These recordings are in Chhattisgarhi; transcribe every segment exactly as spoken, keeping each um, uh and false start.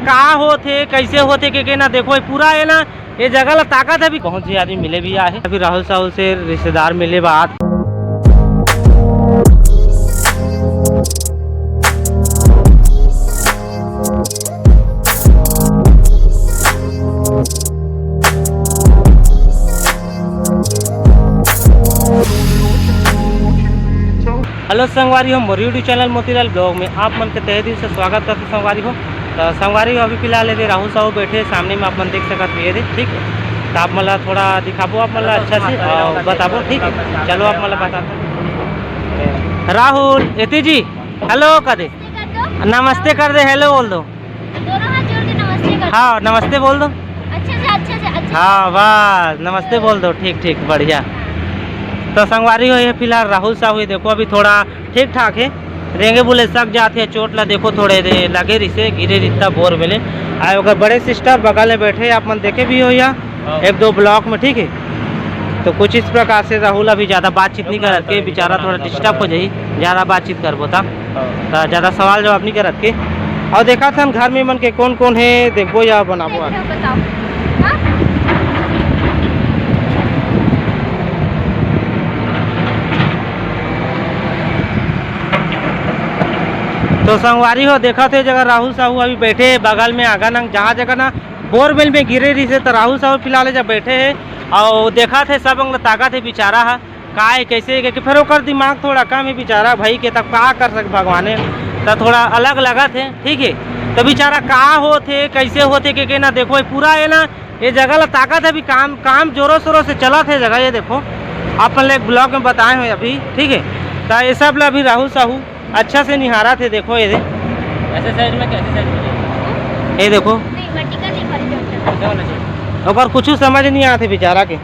का होथे, कैसे होथे, के, के ना देखो, ये पूरा है ना, ये जगह ला ताकत है। अभी बहुत ही आदमी मिले भी आए हैं। अभी राहुल साहू से रिश्तेदार मिले बात। हेलो संगवारी हो, मोर YouTube चैनल मोतीलाल ब्लॉग में आप मन के तहे दिल से स्वागत करते संगवारी हो। तो संगवारी हो, अभी फिलहाल ये दे राहुल साहू बैठे सामने में, आप मन देख सकत हो ये दे, ठीक है। तो आप मन ला थोड़ा दिखाबो, आप मन ला अच्छा से, अ, बताबो, ठीक है। चलो आप मन ला बताते हैं। राहुल, एती जी, हेलो कर दे, नमस्ते कर दे, हेलो बोल दो। दोनों हाथ जोड़ के नमस्ते कर दो। हाँ, नमस्ते बोल दो। अच्छे से, अच्छे से, अच्छे से। हाँ, बस नमस्ते बोल दो। ठीक, ठीक, बढ़िया। तो संगवारी हो, ये फिलहाल राहुल साहू, ये देखो, अभी थोड़ा ठीक ठाक है। रेंगे बोले सक जात है, चोट ला देखो, थोड़े दे लगे रिसे, गिरे रिता बोर में ले। आए ओकर बड़े सिस्टर बगल में बैठे, आप मन देखे भी हो या हाँ। एक दो ब्लॉग में, ठीक है। तो कुछ इस प्रकार से राहुल अभी ज़्यादा बातचीत नहीं करत के, बेचारा थोड़ा डिस्टर्ब हो जाही, ज़्यादा बातचीत करबो ता। हाँ। त ज़्यादा सवाल जवाब नहीं करत के। और देखा थन घर में मन के कौन कौन है, देखबो या बनाबो आज। बताओ। हाँ? तो संगवारी हो, देखा थे जगह राहुल साहू अभी बैठे बगल में आगा नंग, जहाँ जगह ना बोरवेल में गिरे रहिसे, तो राहुल साहू फिलहाल जब बैठे है और देखा थे सब अंग ताकत है बेचारा है। का है, कैसे है, कि फिर ओकर दिमाग थोड़ा कम है बेचारा भाई के, तब का कर सक भगवाने, त थोड़ा अलग लगत है, ठीक है। तो बेचारा का होत है, कैसे होत है, के, के ना देखो, ये पूरा है ना, ये जगह ला ताकत है, अभी काम, काम जोरों शोरों से चलत है जगह, ये देखो, आप पहले एक ब्लॉग में बताए हुए अभी, ठीक है। तो ये सब ला अभी राहुल साहू अच्छा से निहारा थे, देखो ये दे। ऐसे साइड में, कैसे साइड में? ये देखो। नहीं, vertical नहीं, horizontal। ऐसा होना चाहिए। ओकर कुछ समझ नहीं आते बेचारा के।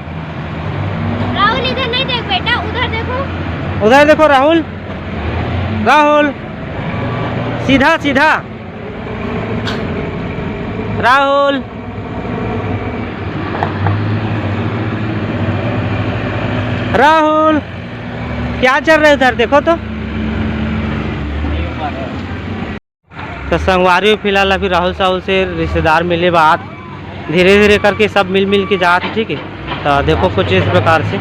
राहुल, इधर नहीं देख बेटा, उधर देखो। उधर देखो राहुल, राहुल, सीधा सीधा। राहुल, राहुल, क्या चल रहा है उधर, देखो तो। तो संगवारी हो, फिलहाल अभी राहुल साहू से रिश्तेदार मिले बात, धीरे धीरे करके सब मिल मिल के जात है, ठीक है। तो देखो कुछ इस प्रकार से।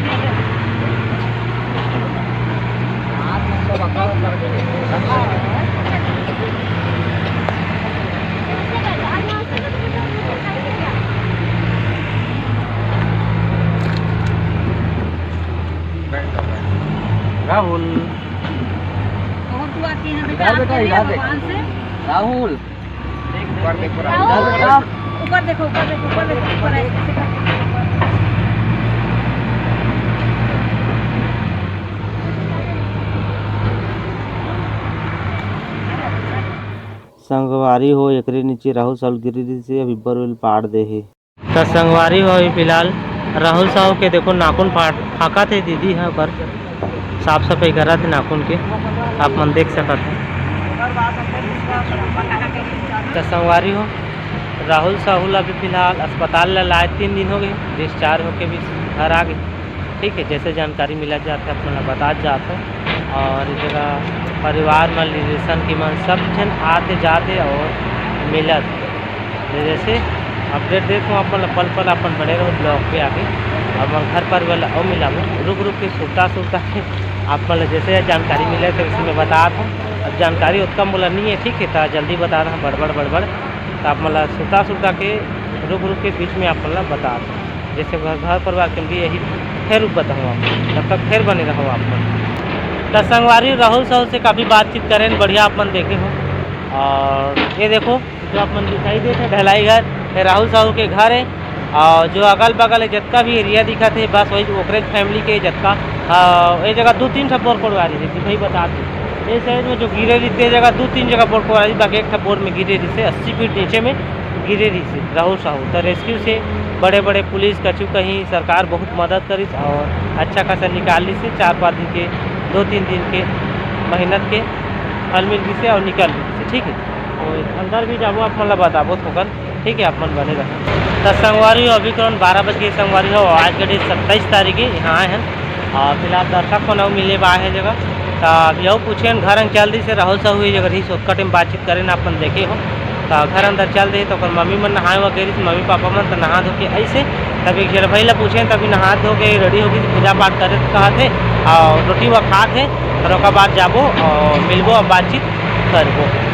राहुल। और तू आती है बेटा, इधर बेटा, आते इधर हैं देख। भगवान से। राहुल। ऊपर देखो, राहुल। ऊपर देखो, ऊपर देखो, ऊपर देखो, ऊपर ऐसे, ऐसे करके। संगवारी हो, एकरे नीचे राहुल साहुल गिरी रहिसे, अभी बरवेल पाड़ दे हे। त संगवारी हो, अभी फिलहाल राहुल साहू के देखो नाखून फाट-, फाँकत हे दीदी ह, ओकर साफ सफाई करत हे नाखून के, आप मन देख सकत हो। त संगवारी हो, राहुल साहू ला अभी फिलहाल अस्पताल ला लाए तीन दिन हो गए, डिस्चार्ज होके भी घर आ गए। ठीक है, जैसे जानकारी मिलत जात हे, आप मन ला बतात जात हो। और ये जगह परिवार मन, रिलेशन के मन सब झन आते जाते और मिलत। जैसे अपडेट देत हूँ आप मन ला, पल पल अपन बने रहो ब्लॉग पे आके। और मैं घर परिवार ला अउ मिलाबो, रुक रुक के सुरता सुरता के आप मन ला जैसे जानकारी मिले तो उसी में बतात हूँ। अब जानकारी उतना मोला नहीं है, ठीक है, तो जल्दी बता रहा बड़बड़ बड़बड़, तो आप मन ला सुरता सुरता के रुक रुक के बीच में आप मन ला बतात हूँ। जैसे घर, घर परिवार के भी यही फेर बताऊँ आप, तब तक फेर बने रहो आप मन। त संगवारी राहुल साहू से काफ़ी बातचीत करें, बढ़िया आप मन देखे हो। और ये देखो जो आप मन दिखाई देत हे ढलाई घर, ये राहुल साहू के घर है। और जो अगल बगल है जितना भी एरिया दिखत हे बस वही ओकरे फैमिली के जितना, आ, ये जगह दो तीन ठा बोर कोड़वा रही थी भाई बता दे। ये साइड में जो गिरे रही थी जगह दो तीन जगह बोर कोड़वा रही, बाकी एक ठा बोर में गिरे रही से अस्सी फीट नीचे में गिरे रहिसे राहुल साहू। त रेस्क्यू से बड़े-बड़े पुलिस कछु कहीं सरकार बहुत मदद करिस और अच्छा खासा निकाल लिसे। चार पाँच दिन के, दो तीन दिन के, मेहनत के फल मिल गिसे और निकल गिसे, ठीक है। और अंदर भी जाबो, आप मन ला बताबो थोकन, ठीक है, आप मन बने रहो। त संगवारी हो, अभी तुरंत बारह बज गए संगवारी हो, आज के डेट सत्ताईस तारीख है, यहाँ आए हैं। और फिलहाल दर्शक मन अउ मिले बा हे जगह, त अभी अउ पूछे घर अंग चल दिसे राहुल साहू ये जगह रही, शॉर्टकट में बातचीत करें, आप मन देखे हो। त घर अंदर चल दे, त ओकर मम्मी मन नहाए हुआ गे रहिस, मम्मी पापा मन त नहा धो के अइसे। तब एक झन भाई ला पूछे, तभी नहा धो के ready होगी, पूजा पाठ करे कहत हे, और रोटी वा खात हे, और ओकर बाद जाबो और मिलबो, अब बातचीत करबो।